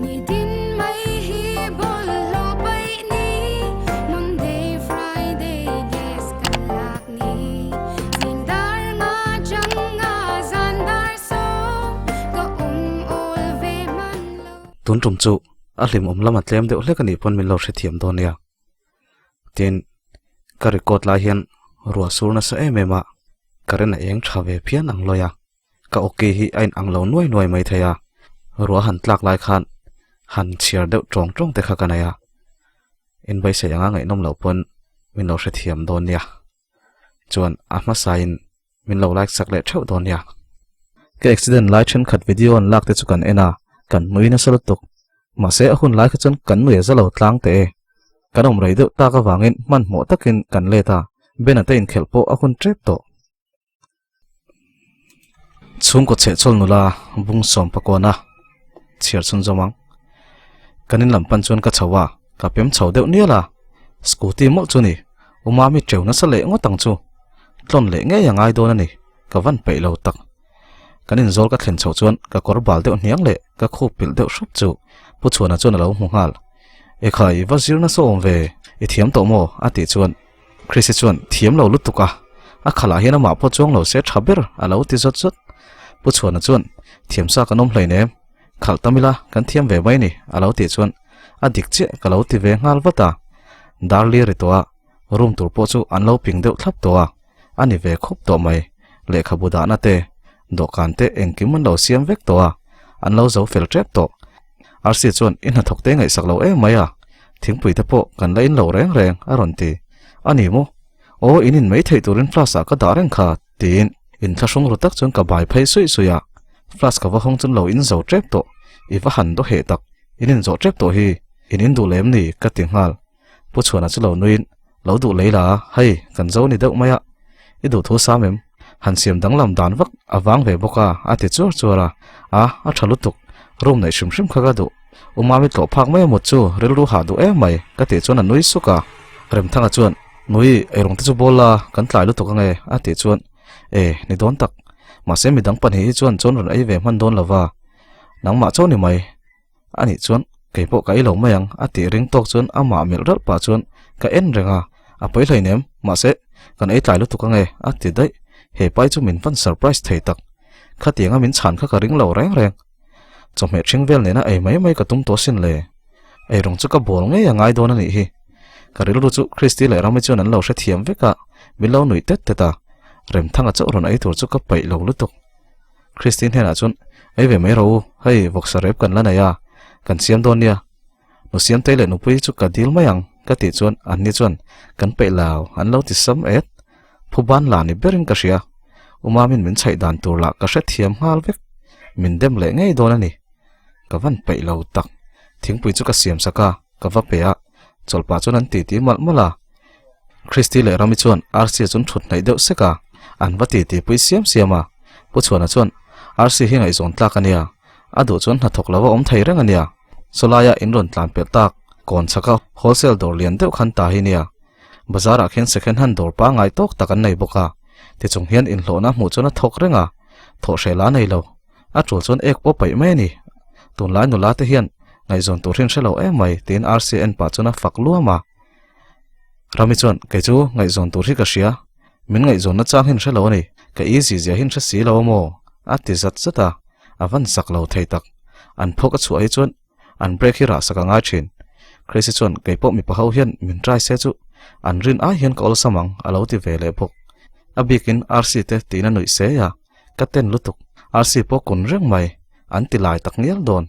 Tun tum chu a hlimawm lama tlem deuh hlek a nih pawn min lo hrethiam dawn nia. Tin, ka record lai hian ruah sur nasa em em a, current a eng tha ve phian ang lawi a. Ka awki hi a inang lo nuai nuai mai thei a, ruah han tlak lai khan han chhiar deuh tawng tawng te kha ka nei a. Inbaisei anga ngaihnawm loh pawn min lo hrethiam dawn nia. Chuan a hmasain min lo like sak leh theuh dawn nia. Ka accident lai thenkhat video an lak te chu kan en a, kan nui nasa lutuk. Mahse a hun lai kha chuan kan nui a za lo tlang teh e. Kan awm rei deuh tak avangin hmanhmawh takin kan let a, Ben-a te inkhelh pawh a hun tep tawh. Chhungkaw chhehchhawl nula bung sawm pakawna chhiar chhun zawm ang. Kan in lam pan chuan ka chho a, ka pem chho deuh nial a, scooty mawlh chu ni, u Mami teu nasa leh ngawt ang chu. Tlawn leh ngei a ngai dawn a ni, ka van peih lo tak. Kan inzawl ka thlen chhoh chuan ka kawr bal deuh hniang leh ka khup pilh deuh hrup chu Pu Chhuana chuan a lo hmu nghal. Ekhai, i va zir nasa awm ve, i thiam tawh maw? a tih chuan Chrissy chuan thiam lo lutuk a, a khalah hian amah pawh chuang lo se tha ber a lo ti zawt zawt. Pu Chhuana chuan thiam sa kan awm hleinem, khalh tam ila kan thiam ve mai ni a lo tih chuan a dik chiah ka lo ti ve nghal vat a. Darli ri tawh a, room tur pawh chu an lo ping deuh thlap tawh a, a ni ve khawp tawh mai. Lehkhabu dahna te, dawhkan te engkim an lo siam vek tawh a, an lo zo fel tep tawh. Arsi chuan i hnathawk te ngaihsak lo em mai a, thingpui te pawh kan la in lo reng reng a rawn ti. A ni maw? Aw in in mai theih turin flask ah ka dah reng kha tiin inthlahrung ru tak chuan ka bai phei suih suih a, flask ka va hawng chuan lo in zo tep tawh, i va han daw heh tak, in in zawh tep tawh hi, in in duh lem ni ka ti nghal. Pu Chhuana chu lo nuiin, Lo duh lei la, hei, kan zo ni deuh mai a, i duh thu sam em? Han siam danglam dan vak a vang ve bawk a, a ti chuar chuar a. A, a tha lutuk, room neih hrim hrim kha ka duh. U Mami tlawh phak mai a mut chu rilru hah duh em mai, ka tih chuan a nui suk a. Remthanga chuan, Nui, eirawng te chu bawl la, kan tlai lutuk ange, a tih chuan, E, ni dawn tak. Mahse midang pahnih hi chuan chawn rawn ei ve hman dawn lova, nangmah chaw ni mai. A nih chuan kei pawh ka ei lo mai ang a tih ring tawk chuan amah melh ralh pah chuan ka en reng a, a pawi hleinem mahse kan ei tlai lutuk ange a ti daih, he pai chu min van surprise thei tak, khatianga min chhan kha ka ring lo reng reng, chawhmeh ṭhing vel nena ei mai mai ka tum tawh sin le, eirawng chu ka bawl ngei a ngai dawn a nih hi, ka rilru chu Christy leh Rami chuan an lo hrethiam vek a, min lo nuih tet tet a, Remthanga chauh rawn ei tur chu ka paih lo lutuk. Christine hnenah chuan, Ei ve mai rawh u, hei vawksa rep kan la nei a, kan siam dawn nia. Nu Siamtei leh Nupuii chu ka dil mai ang, ka tih chuan anni chuan kan peih lo, an lo ti sam et. Phu ban la ni berin ka hria. U Mamin min chhaih dan tur lah ka hrethiam nghal vek. Min dem leh ngei dawn a ni. Ka van peih lo tak. Thingpui chu ka siam sak a, ka va pe a, chawlhpah chuan an titi malh malh a. Christy leh Rami chuan Arsi chu an thut hnaih deuh sek a, an va titi pui siam siam a. Pu Chhuana chuan, Arsi hi ngaihzawn tlak a nia, a duh chuan hnathawk lo a awm thei reng a nia. Sawlaia in rawn tlan pelh tak, kawn chhaka wholesale dawr lian deuh khan ta hi nia. Bazar ah khian second hand dawr pangngai tawk tak an nei bawk a, tichung hian inhlawhna hmuh chuan a thawk reng a, thawh hreh la nei lo. A tul chuan ek pawh paih mai a ni. Tunlai nula te hian ngaihzawn tur hi an hre lo em mai, tiin Arsi a en pah chuan a fak luam a. Rami chuan, Kei chu ngaihzawn tur hi ka hria, min ngaihzawnna chang hi an hre lo a ni, ka easy zia hi an hre si lo a maw? a ti zat zat a, a van sak lo thei tak. An phawk a chhuah hi chuan an break hi rah sak a ngai thin. Chrissy chuan, Kei pawh mipa ho hian min try se chu an rin ai hian ka awlsam ang, a lo ti ve leh bawk. A bikin Arsi te tiin a nuih se a, ka ten lutuk, Arsi pawh kun reng mai, an ti lai tak ngial dawn.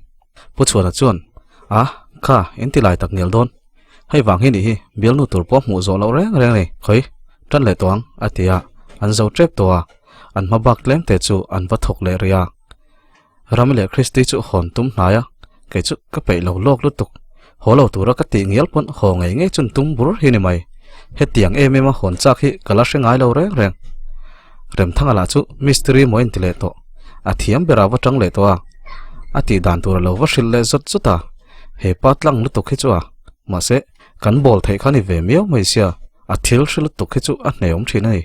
Pu Chhuana chuan, A, kha, in ti lai tak ngial dawn. Hei vang hi nih hi, bialnu tur pawh hmuh zawh loh reng reng ni, khawi, tan leh tawh ang, a ti a, an zo tep tawh a, an hma bak tlem te chu an va thawk leh rih a. Rami leh Christy chu hawn tum hnai a, kei chu ka peih lo lawk lutuk, haw lo tura ka tih ngial pawn haw ngei ngei chun tum bur hi ni mai, hetiang em em a hawn chak hi ka la hre ngai lo reng reng. Remthanga lah chu mistiri maw in ti leh tawh, a thiam berah va tang leh tawh a, a tih dan tur a lo va hrilh leh zawt zawt a, he pa tlang lutuk hi chu a, mahse kan bawl theih kha ni ve miau mai sia, a thil hre lutuk hi chu a hneawm thin a ni.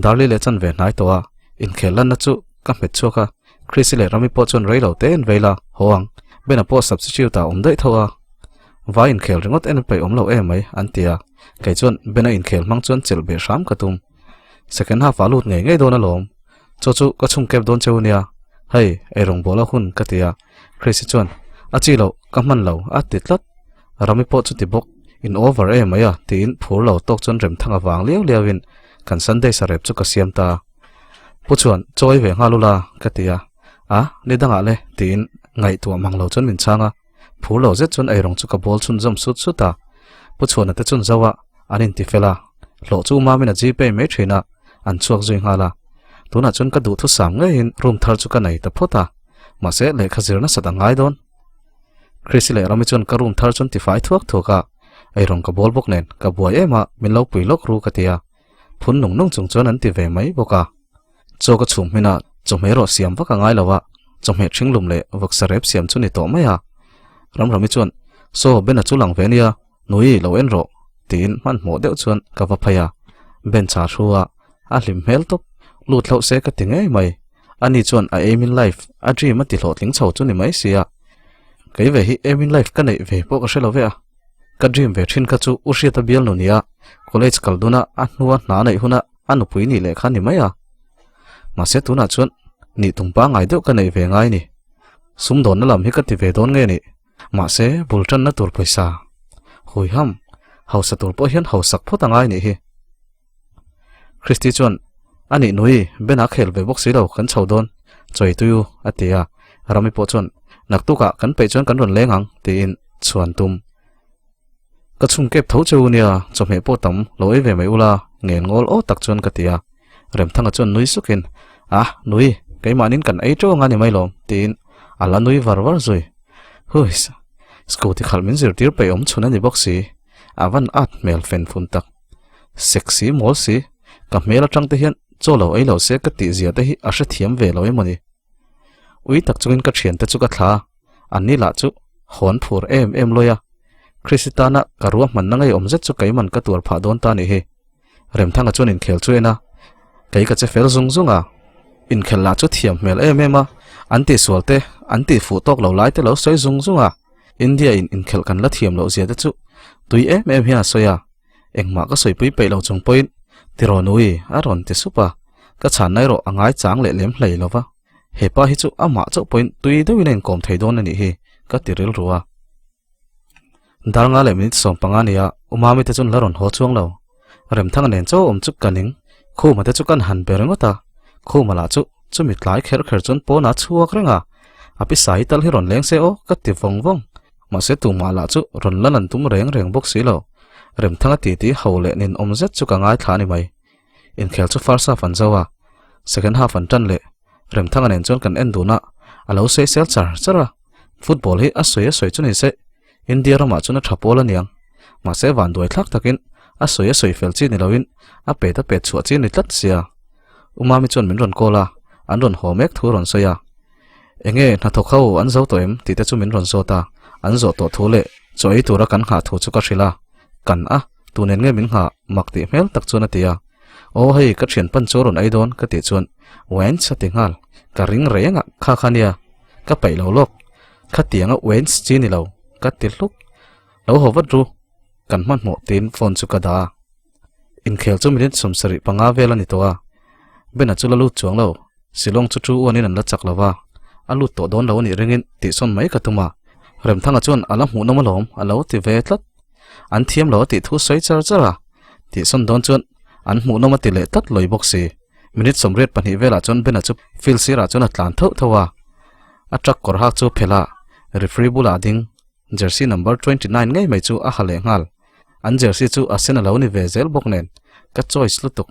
Darli leh chan ve hnai tawh a, inkhel lanna chu ka hmet chhuak a, Chrissy leh Rami pawh chuan rei lo te an veil a, haw ang. Bena pawh substitute ah awm daih tho a. Vai inkhel ringawt en peih awm lo em mai, an ti a. Kei chuan Bena inkhel hmang chuan chelh beh hram ka tum. Second half ah lut ngei ngei dawn alawm. Chaw chu ka chhung kep dawn cheu nia. Hei, eirawng bawla hun ka ti a. Chrissy chuan, A chi loh, ka hman lo, a ti tlat. Rami pawh chu ti bawk, In over em mai a, tiin phur lo tawk chuan Remthanga vang liau liauin kan Sunday sarep chu ka siam ta. Pu chuan, Chawi ve nghal ula, ka ti a. A, ni dangah le, tiin ngaihtuah mang lo chuan min chhang a. Phur lo zet chuan eirawng chu ka bawl chhunzawm sut sut a. Pu Chhuana te chun zo a, an inti fel a. Hlawh chu Mamin a Gpay mai thin a, an chhuak zui nghal a. Tunah chuan ka duhthusam ngeiin room thar chu ka nei ta phawt a. Mahse, lehkha zir nasat a ngai dawn. Chrissy leh Rami chuan ka room thar chuan tifai thuak thuak a, eirawng ka bawl bawk nen ka buai em a, min lo pui lawk ru ka ti a. Phun nung nung chung chuan an ti ve mai bawk a. Chaw ka chhum hmin a, chawhmeh erawh siam vak a ngai lo a, chawhmeh ṭhinglum leh vawksa rep siam chu ni tawh mai a. Ramrami chuan, Saw, Ben-a chu lang ve nia, nui lo en rawh, tiin hmanhmawh deuh chuan ka va phei a. Ben chha hru a, a hlim hmel tawp, lut hlauh se ka ti ngei mai. Ani chuan a aim in life, a dream a ti hlawhtling chho chu ni mai sia. Kei ve hi aim in life ka neih ve pawh ka hre lo ve a. Ka dream ve thin kha chu U Hriata bial nu nia, college kal duna a hnua hna neih huna a nupui nih leh kha ni mai a. Mahse tunah chuan nih tum pangngai deuh ka neih ve ngai ni. Sumdawnna lam hi ka ti ve dawn nge ni. Mahse bul tanna tur pawisa, huiham, hausa tur pawh hian hausak phawt a ngai nih hi. Christy chuan, A nih nui, Ben a khel ve bawk si lo, kan chho dawn, chawi tui u, a ti a. Rami pawh chuan, Naktukah kan peih chuan kan rawn leng ang, tiin chhuan tum. Ka chhung kep tho che u nia, chawhmeh pawh tam lo ei ve mai ula, ngen ngawl aw tak chuan ka ti a. Remthanga chuan nui sukin, A, nui, keimahnin kan ei teuh anga ni mai lawm, tiin a la nui var var zui. Huiss, scooty khalh min zirtir peih awm chhun a ni bawk si, a van at hmel fen fun tak. Sexy mawl si, ka hmel atang te hian chaw lo ei lo se ka tih zia te hi a hrethiam ve lo emawni. Ui tak chungin ka thiante chu ka thla a, an ni lah chu hawn phur em em lawi a. Chrissy tana ka ruahmanna ngeiawm zet chu keiman ka tuar phah dawn ta nih hi. Remthanga chuan inkhel chu en a, kei ka che fel zung zung a. Inkhel lah chu thiam hmel em em a, an tihsual te, an tihfuh tawk lo lai te lo sawi zung zung a. India in inkhelh kan la thiam loh zia te chu tui em em hian a sawi a, engmah ka sawipui peih lo chung pawhin tiraw nui a rawn ti sup a, ka chhanna erawh a ngai chang leh lem hlei lo va, hepa hi chu amah chauh pawhin tui deuhin a inkawm thei dawn a nih hi ka ti rilru a. Darnga leh minute 15 nia Umami te chuan la rawn haw chuang lo, Remthanga nen chaw awm chu ka ning, Khuma te chu kan han be ringawt a, Khuma lah chu chumi tlai kher kher chuan pawnah a chhuak reng a, a pi sai tal hi rawn leng se aw ka ti vawng vawng, mahse tumah lah chu rawn la lan tum reng reng bawk si lo, Remthanga titi ho leh nin awm zet chu ka ngaithla a ni mai. Inkhel chu first half an zo a, second half an tan leh, Remthanga nen chuan kan en dun a, a lo sawi sel char char a, football hi a sawi a sawi chu ni se, India ramah chuan a tha pawl a niang. Mahse vanduai thlak takin a sawi a sawi fel chi ni loin a pet a pet chhuah chi ni tlat sia. Umami chuan min rawn call a, an rawn haw mek thu a rawn sawi a. Enge hnathawk ho an zo tawh em tih te chu min rawn zawt a, an zawh tawh thu leh chaw ei tura kan nghah thu chu ka hrilh a. Kan a, tu nen nge min nghah mak tih hmel tak chuan a ti a. Aw hei ka thian pan chu a rawn ei dawn ka tih chuan Wens a ti nghal, ka ring reng a kha kha nia, ka peih lo lawk. Khatianga Wens chi ni lo, ka ti hluk. Lo haw vat ru, kan hmanhmawh tiin phone chu ka dah a. Inkhel chu minute 75 vel a ni tawh a. Bena chu la lut chuang lo, Shillong chu thu uanin an la chak lo va, a lut tawh dawn lo a nih ringin tihsawn mai ka tum a. Remthanga chuan a la hmuhnawm alawm a lo ti ve tlat. An thiam lo a tih thu sawi char char a, tihsawn dawn chuan an hmuhnawm a ti leh tlat lawi bawk si. Minute 82 velah chuan Bena chu field sirah chuan a tlan thauh thauh a. A truck kawr hak chu phelh a, referee bulah a ding. Jersey number 29 ngei mai chu a ha leh nghal. An jersey chu a sen a lo ni ve zel bawk nen, ka choice lutuk.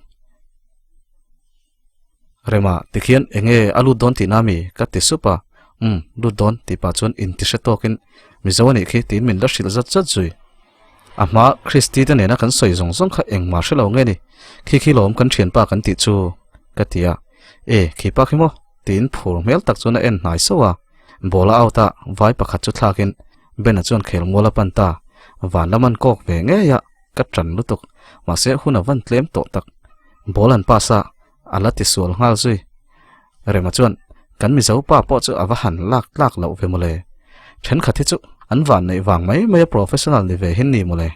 Rema, tikhian enge a lut dawn tihna mi? Ka ti sup a. Umm, lut dawn tih pah chuan inti hre tawkin Mizo a nih khi tiin min la hrilh zat zat zui. A hma Christy te nena kan sawi zawng zawng kha engmah hre lo nge ni? Khi khi lawm kan thianpa kan tih chu ka ti a. E, khi pa khi maw? Tiin phur hmel tak chuan a en hnai sauh a. Ball a out a, vai pakhat chu thlakin Ben-a chuan khel mual a pan ta. Van lam an kawk ve ngei a, ka ṭan lutuk. Mahse hun a van tlem tawh tak. Ball an pass a, a la ti sual nghal zui. Rema chuan, Kan Mizo pa pawh chu a va han lak tlak loh ve mawle. Thenkhat hi chu an van neih vang mai mai a professional ni ve hin ni mawle.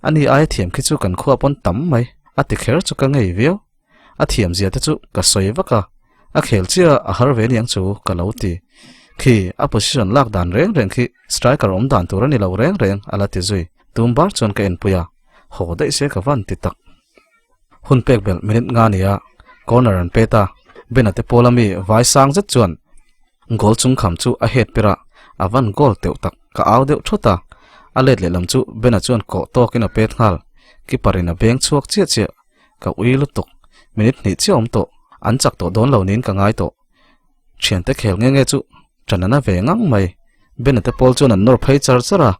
Ani aia thiam khi chu kan khua pawn tam mai a ti kher chu ka ngei viau. A thiam zia te chu ka sawi vak a, a khel chiah a har ve niang chu ka lo ti. Khi a position lak dan reng reng khi striker awm dan tur a ni lo reng reng a la ti zui. Tum bar chuan ka enpui a, haw daih se ka van ti tak. Hun pek belh minute nga nia corner an pet a, Bena te pawl ami vai sang zet chuan goal chung kham chu a head per a, a van goal teuh tak ka au deuh thawt a, a let lehlam chu Bena chuan kawh tawkin a pet nghal, keeper in a beng chhuak chiah chiah, ka ui lutuk, minute hnih chiah awm tawh, an chak tawh dawn lo niin ka ngai tawh. Thiante khel nge nge chu ṭan a ve ngang mai, Bena te pawl chuan an nawr phei char char a.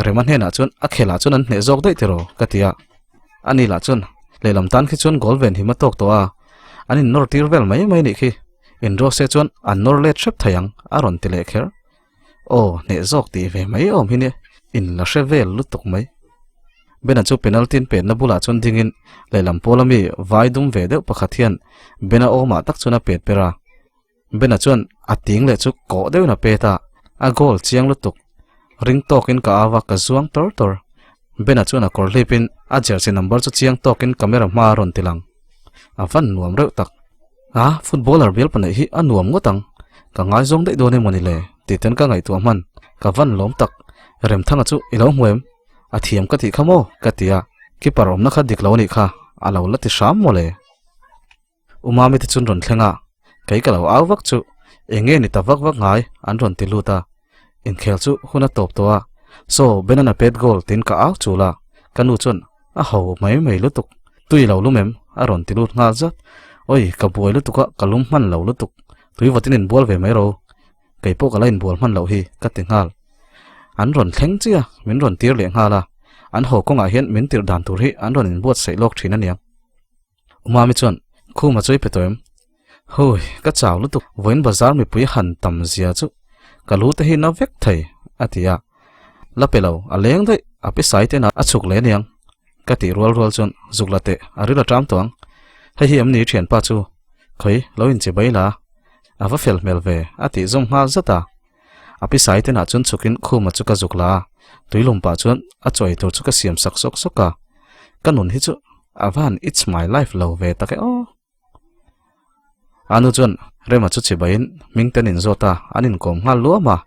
Rema hnenah chuan a khelah chuan an hneh zawk daih tiraw ka ti a, ani lah chuan lehlam tan khi chuan goal ven him a tawk tawh a, an in nawr tir vel mai mai nih khi, in draw se chuan an nawr let hrep thei ang a rawn ti leh kher. Aw hneh zawk tih ve mai awm hi nia, in la hre vel lutuk mai. Bena chu penalty an penna bulah chuan dingin lehlam pawl ami vai dum ve deuh pakhat hian Bena awmah tak chuan a pet ber a, Bena chuan a ting leh chu kawh deuhin a pet a, a goal chiang lutuk. Ring tawkin ka au a, ka zuang tawr tawr. Bena chuan a kawr hlipin a jersey number chu chiang tawkin camera hma a rawn ti lang. A van nuam reuh tak. A, footballer bial pahnih hi a nuam ngawt ang. Ka ngaizawng daih dawn emaw ni le? Tih ten ka ngaihtuah hman. Ka van lawm tak. Remthanga chu i lo hmu em? A thiam ka tih kha maw? Ka ti a, keeper awmna kha dik lo anih kha, a lo la ti hram maw le? U Mami te chuan rawn thleng a, kei ka lo au vak chu eng nge ni ta vak vak ngai an rawn ti lut a, inkhel chu hun a tawp tawh a, saw Benana pet goal tiin ka au chul a, ka nu chuan a ho mai mai lutuk, tui lo lum em a rawn ti lut nghal zat, oi ka buai lutuk a ka lum hman lo lutuk, tui vawtin inbual ve mai ro, kei pawh ka la inbual hman loh hi ka ti nghal, an rawn thleng chiah a min rawn tir leh nghal a, an haw kawngah hian min tirh dan tur hi an rawn inbuatsaih lawk thin aniang. Umami chuan, Khuma chu i pe tawh em? Hui, ka chau lutuk, vawiin bazar mipui han tam zia chu ka lu te hi na vek thei, a ti a. La pe lo, a leng daih, a pi sai ten a chhuk leh aniang, ka tih rual rual chuan zuk la teh, a ril a ṭam tawh ang. Hei hi em ni ṭhianpa chu? Khawi, lo inche bai la, a va fel hmel ve, a tih zawm nghal zat a. A pi sai tenah chuan chhukin khuma chu ka zuk la a, tuilum pah chuan a chaw ei tur chu ka siam sak sawk sawk a. Ka nun hi chu a van it's my life lo ve tak e aw. A nu chuan Rema chu chibaiin hming ten inzawt a, an inkawm nghal luam a,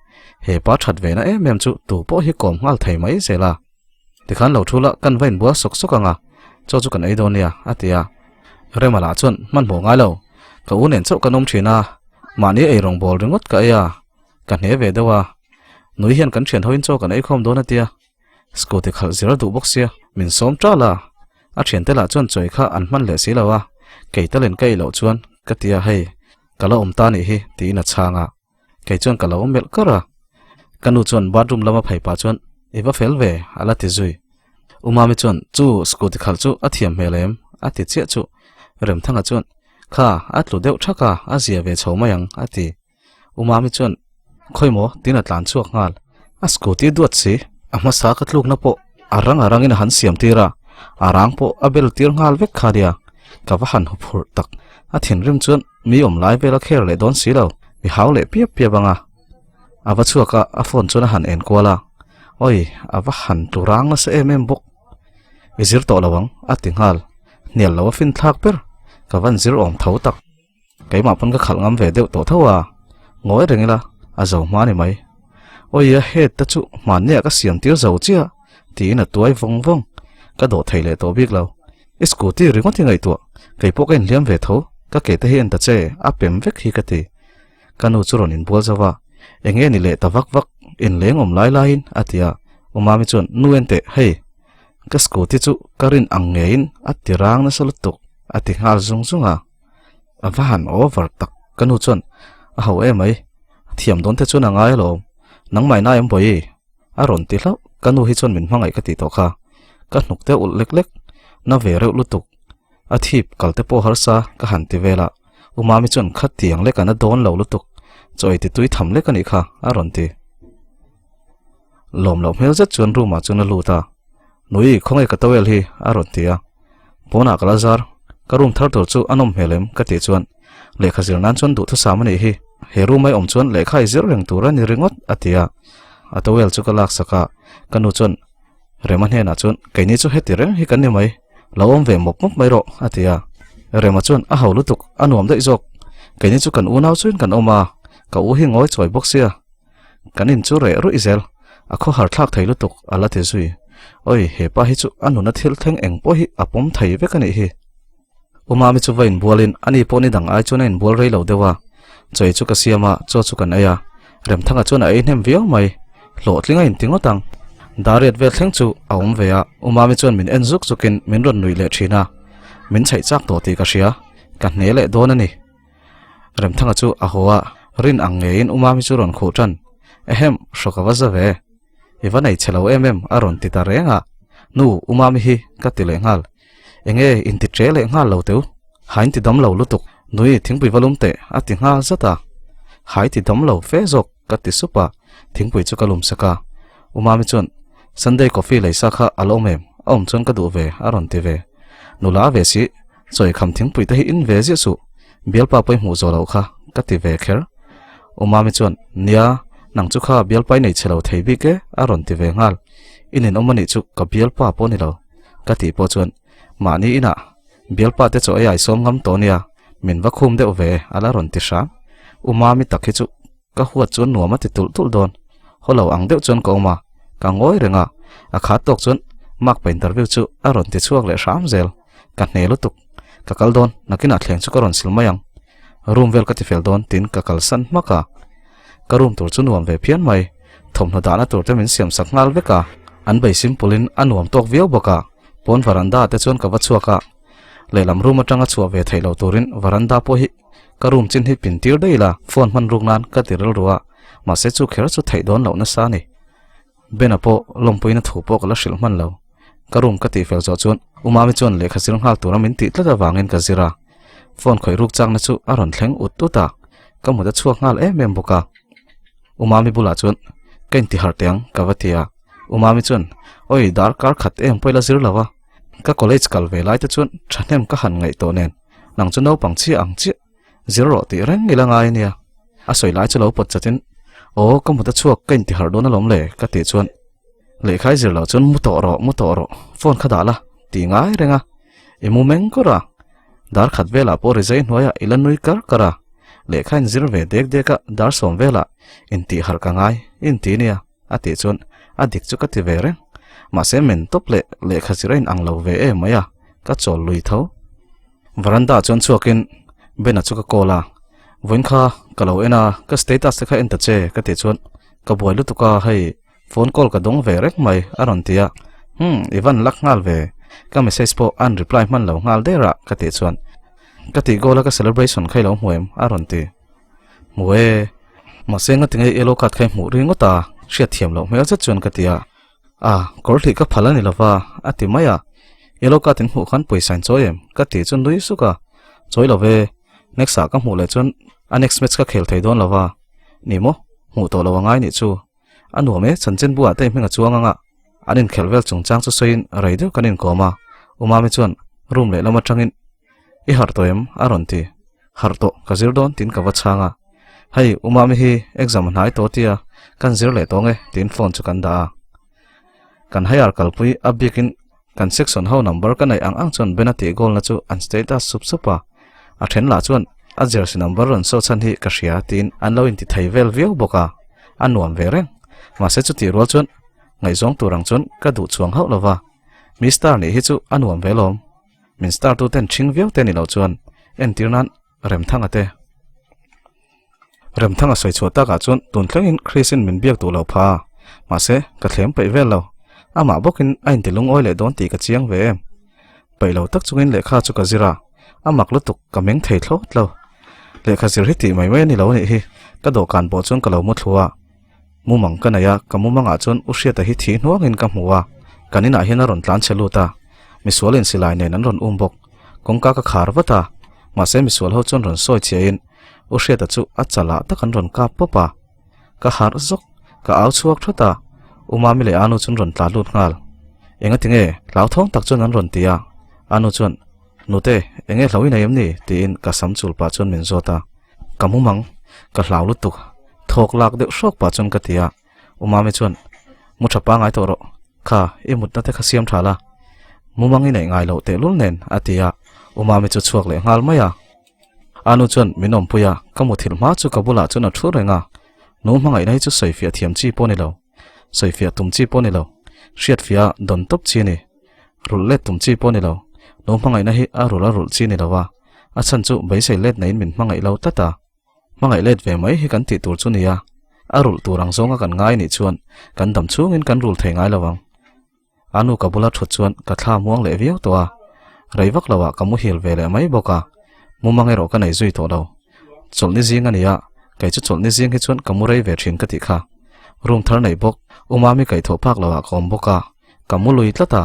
he pa that ve na em em chu tu pawh hi kawm nghal thei mai zel a. Tikhan lo thu la kan va inbual sawk sawk ang a, chaw chu kan ei dawn nia a ti a. Rema lah chuan hmanhmawh ngai lo, ka u nen chauh kan awm thin a, mahni ei rawngbâwl ringawt ka ei a, ka hne ve deuh a, nui hian kan thian hoin chaw kan ei khawm dawn a tia, scooty khalh zir a duh bawk sia, min sawm ṭal a, a thiante lah chuan chawi kha an hman leh si lo a, kei talen ka ei loh chuan ka ti a hei, ka la awm ta nih hi tiin a chhang a. Kei chuan ka lo melh kar a, ka nu chuan bathroom lama phei pah chuan i va fel ve a la ti zui. U Mami chuan chu scooty khalh chu a thiam hmel em a ti chiah chu Remthanga chuan kha a tlu deuh thak a, a zia ve chho mai ang a ti. U Mami chuan khawi maw tiin a tlan chhuak nghal. A scooty duat si, a hmasa ka tlukna pawh a rang a rangin a han siam tir a, a rang pawh a bel tir nghal vek kha nia, ka va han huphurh tak. A thinrim chuan Mi awm lai vel a kher leh dawn si lo, mi hau leh piap piap ang a. A va chhuak a, a phone chuan a han en kual a. Oi, a va han tlu rang nasa em em bawk. I zir tawh lo ang, a ti nghal. Hnial lo a fin thlak ber, ka van zir awm tho tak. Keimah pawn ka khalh ngam ve deuh tawh tho a, ngawi reng ila, a zo hma ni mai. Oi, a head te chu hmanniah ka siam tir zo chiah, tiin a tuai vawng vawng. Ka dawh thei leh tawh bik lo. I scooty ringawt hi ngaihtuah, kei pawh ka inhliam ve tho, ka ke te hi en ta che, a pem vek hi ka ti. Ka nu chu rawn inbual zauh a, Eng nge ni leh ta vak vak, inleng awm lai laiin a ti a, U Mami chuan, Nu en teh, hei, ka scooty chu ka rin ang ngeiin a ti rang nasa lutuk, a ti nghal zung zung a. A va han over tak, ka nu chuan, A ho emai, thiam dawn te chuan a ngai alawm, nangmah in ai awm bawi, A rawn ti hlauh, ka nu hi chuan min hmangaih ka tih tawh kha. Ka hnuk te ulh lek lek, na ve reuh lutuk. A thip kal te pawh harsa ka han ti vel a, U Mami chuan khatiang lek an a dawn lo lutuk, chaw ei ti tui tham lek a nih kha, a rawn ti. Lawm loh hmel zet chuan room ah chuan a lut a, Nui, khawnge ka towel hi? a rawn ti a. Pawnah ka la zar, ka room thar tur chu a nawm hmel em? ka tih chuan, Lehkha zir nan chuan duhthusam a nih hi, he room ai awm chuan lehkha i zir reng tur a ni ringawt, a ti a. A towel chu ka lak sak a, ka nu chuan Rema hnenah chuan keini chu heti reng hi kan ni mai, lo awm ve mawp mawp mai rawh a ti a. Rema chuan a ho lutuk, a nuam daih zawk, keini chu kan unau chuin kan awm a, ka u hi ngawi chawi bawk sia, kan in chu reh ruih zel, a khawhar thlak thei lutuk a la ti zui. Oi, he pa hi chu a nuna thil thleng eng pawh hi a pawm thei vek a nih hi. U Mami chu va inbualin ani pawh ni dang ai chuan a inbual rei lo deuh a, chawi chu ka siam a, chaw chu kan ei a, Remthanga chuan a ei hnem viau mai, hlawhtling a inti ngawt ang. Dariat vel thleng chu a awm ve a, U Mami chuan min en zuk zukin min rawn nuih leh thin a, min chhaih chak tawh tih ka hria, ka hne leh dawn a ni. Remthanga chu a haw a, rin ang ngeiin U Mami chu rawn khuh tan, Ehem, hrawk a va za ve. I va nei chhe lo em em a rawn ti ta reng a, Nu, U Mami hi ka ti leh nghal. Enge in ti ṭe leh nghal lo teu? Hain ti dam lo lutuk, nui thingpui va lum teh a ti nghal zat a. Hai ti dam lo fe zawk ka ti sup a, thingpui chu ka lum sak a. U Mami chuan, Sunday coffee lei sa kha a la awm em? A awm chuan ka duh ve a rawn ti ve. Nula ve si, chawi kham thingpui te hi in ve ziah suh, bialpa pawh i hmuh zawh loh kha ka ti ve kher. U Mami chuan, Nia, nang chu kha bialpa i nei chhe lo thei bik e a rawn ti ve nghal. I ninawm anih chu ka bialpa pawh ni lo. Ka tih pawh chuan mahni inah bialpa te chaw ei ai sawm ngam tawh nia, min va khum deuh ve a la rawn ti hram. U Mami tak hi chu ka huat chuan nuam a ti tulh tulh dawn. Haw lo ang deuh chuan ka awm a, ka ngawi reng a, a khat tawk chuan Mark pa interview chu a rawn ti chhuak leh hram zel. Ka hne lutuk. Ka kal dawn, nakinah thleng chu ka rawn sil mai ang. Room vel ka ti fel dawn tiin ka kalsan hmak a. Ka room tur chu nuam ve phian mai. Thawmhnaw dahna tur te min siam sak nghal vek a, an bei simple in a nuam tawk viau bawk a, pawn varanda te chuan ka va chhuak a, lehlam room atanga chhuah ve theih loh turin varanda pawh hi ka room chin hi pin tir daih ila phone hman ruk nan ka ti rilru a, mahse chu kher chu theih dawn loh nasa a ni. Bena pawh lawmpuina thu pawh ka la hrilh hman lo. Ka room ka tih fel zawh chuan U Mami chuan lehkha zir nghal tura min tih tlat avangin ka zir a, phone khawih ruk chakna chu a rawn thleng ut ut a, ka mut a chhuak nghal em em bawk a. U Mami bulah chuan ka inti harh teh ang ka va ti a, U Mami chuan Oi dar kar khat em pawh i la zir lo a, ka college kal ve lai te chuan thahnem ka han ngaih tawh nen nang chu naupang chiah ang chiah zir rawh tih reng i la ngai a nia. A sawi lai chu lo pawt chatin Aw ka mut a chhuak ka inti harh dawn alawm le ka tih chuan Lehkha i zir loh chuan mu tawh rawh mu tawh rawh phone kha dah la tih ngai reng a, i mu meng kawr a. Dar khat velah pawh rizai hnuaiah i la nui kar kar a, lehkha inzir ve dek dek a dar sawm velah intih harh ka ngai i inti nia a tih chuan a dik chu ka ti ve reng. Mahse men tawp leh lehkha zir a inang lo ve em mai a, ka chawl lui tho. Veranda chuan chhuakin Bena chu ka call a, vawiin kha ka lo en a, ka status te kha en ta che ka tih chuan ka buai lutuk a hei Phone call ka dawng ve reng mai a rawn ti a, Humm, i van lak nghal ve, ka message pawh an reply hman lo nghal der a ka tih chuan ka tih goal a ka celebration kha i lo hmu em a rawn ti. Hmu e, mahse nga tinge yellow card kha i hmuh ringawt a hriat thiam loh hmel zet chuan ka ti a, A, kawr hlih ka phal a ni lova a ti mai a, yellow card in hmuh khan pawisa in chawi em ka tih chu nui suk a, chawi lo ve, next ah ka hmuh leh chuan a next match ka khel thei dawn lova, ni maw, hmuh tawh lo a ngai nih chu. A nuam e, chanchin buah te hming a chuang ang a, an inkhelh vel chungchang chu sawiin rei deuh kan inkawm a, U Mami chuan room lehlam atangin I harh tawh em? a rawn ti. Harh tawh, ka zir dawn tiin ka va chhang a. Hei, U Mami hi exam a hnai tawh tia, kan zir leh tawng e tiin phone chu kan dah a. Kan higher kalpui a bikin kan section ho number ka neih ang ang chuan Bena tih goal na chu an status sup sup a, a then lah chuan a jersey number rawn saw chhan hi ka hria tiin an lo inti thei vel viau bawk a, a nuam ve reng. Mahse chutih rual chuan ngaihzawng tur ang chuan ka duh chuang hauh lova, mi star nih hi chu a nuam ve lawm. Min star tu ten ṭhing viau te ni loh chuan entir nan Remthanga te. Remthanga sawi chhuah takah chuan tun thlengin Chris-in min biak duh lo pha a, mahse ka thlem peih vel lo. Amah bawkin a inti lungawi leh dawn tih ka chiang ve em. Peih lo tak chungin lehkha chu ka zir a, a mak lutuk ka meng thei thlawt lo. Lehkha zir hi tih mai mai a ni lo anih hi, ka dawhkan pawh chuan ka lo mu thlu a. Mumang ka nei a, ka mumangah chuan U Hriata hi thih hnuangin ka hmu a, kan inah hian a rawn tlan chhe lut a, misual insilai nen an rawn um bawk. Kawngka ka khar vat a, mahse misual ho chuan rawn sawi chhiahin U Hriata chu a chalah tak an rawn kap pawp a. Ka harh zawk, ka au chhuak thawt a, U Mami leh Anu chuan rawn tla lut nghal. Enga tinge? Hlauthawng tak chuan an rawn ti a, Anu chuan, Nute, enge hlo i nei em ni? tiin ka sam chul pah chuan min zawt a. Ka mumang, ka hlau lutuk, thawk lak deuh hrawk pah chuan ka ti a. Umami chuan, Mu tha pangai tawh rawh, kha i mutna te kha siam tha la, mumang i neih ngai loh tehlul nen, a ti a, Umami chu chhuak leh nghal mai a. Anu chuan min awmpui a, ka muthilh hma chu ka bulah chuan a thu reng a, nu hmangaihna hi chu sawifiah thiam chi pawh a ni lo, sawifiah tum chi pawh a ni lo, hriatfiah a dawn tawp chi a ni, rulh let tum chi pawh a ni lo, nu hmangaihna hi a rulh a rulh chi a ni lo a, a chhan chu beisei let naiin min hmangaih lo tlat a. Hmangaih let ve mai hi kan tih tur chu nia, a rulh tur ang zawnga kan ngai nih chuan kan dam chhungin kan rul thei ngai lo ang. A nu ka bula thut chuan ka thla muang leh viau tawh a, rei vak loah ka muhil ve leh mai bawk a, mumang erawh ka nei zui tawh lo. Chawlhni zing a ni a, kei chu chawlhni zing hi chuan ka mu rei ve thin ka tih kha. Room thar neih bawk, u Mami kaihthawh phak loah ka awm bawk a, ka mu lui tlat a,